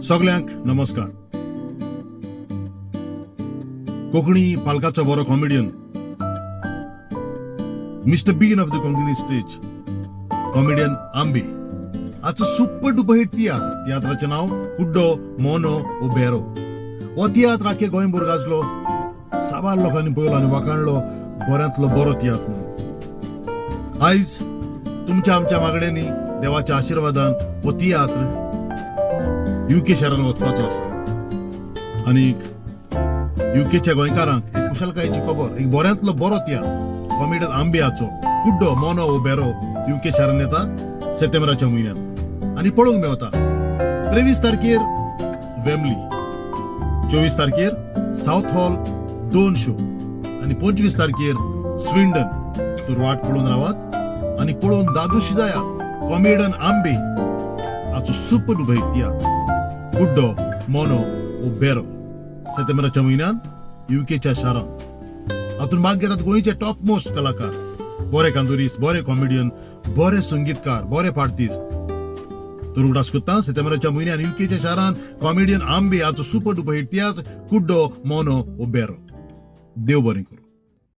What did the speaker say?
सगल्यांक नमस्कार. कोंकणी पालकाचो बरो comedian, Mister Bean of the Konkani stage, comedian Ambe आजचो सुपर डुपर हिट तियात्र. तियात्राचें नांव कुड्डो मोनो ओ बेरो. हो तियात्र आख्खे गोंयभर गाजलो. साबार लोकांनी पळयलो आनी वाखाणलो, बऱ्यांतलो बरो तियात्र म्हणून. आयज तुमच्या आमच्या मागण्यांनी, देवाच्या आशिर्वादान हो तियात्र युके शारान वचपाचो आसा आनी युकेच्या गोंयकारांक एक कुशलकायेची खबर, एक बऱ्यांतलो बरो तियात्र कॉमेडियन आंब्याचो कुड्डो मोनो ओ बेरो युके शारान येता सप्टेंबराच्या म्हयन्यात आनी पळोवंक मेवता 23 तारखेर वेम्बली, 24 तारखेर साऊथ हॉल दोन शो आनी 25 तारखेर स्विंडन. तर वाट पळोवन रावात आनी पळोवन दादोशी जायात कॉमेडियन आंबे हाचो सुपर डुपर तियात्र कुड्डो मोनो ओ बेरो, सप्टेंबराच्या म्हयन्यात युकेच्या शारांत. हातून भाग घेतात गोंयचे टॉप मोस्ट कलाकार, बरे कांदुरीस, बरे कॉमेडियन, बरे संगीतकार, बरे पार्टीस्ट. तर उगडास करता, सप्टेंबराच्या म्हयन्यान युकेच्या शारांत कॉमेडियन आंबे हाचो सुपर डुपर हिट तियात्र कुड्डो मोनो ओ बेरो. देव बरें करूं.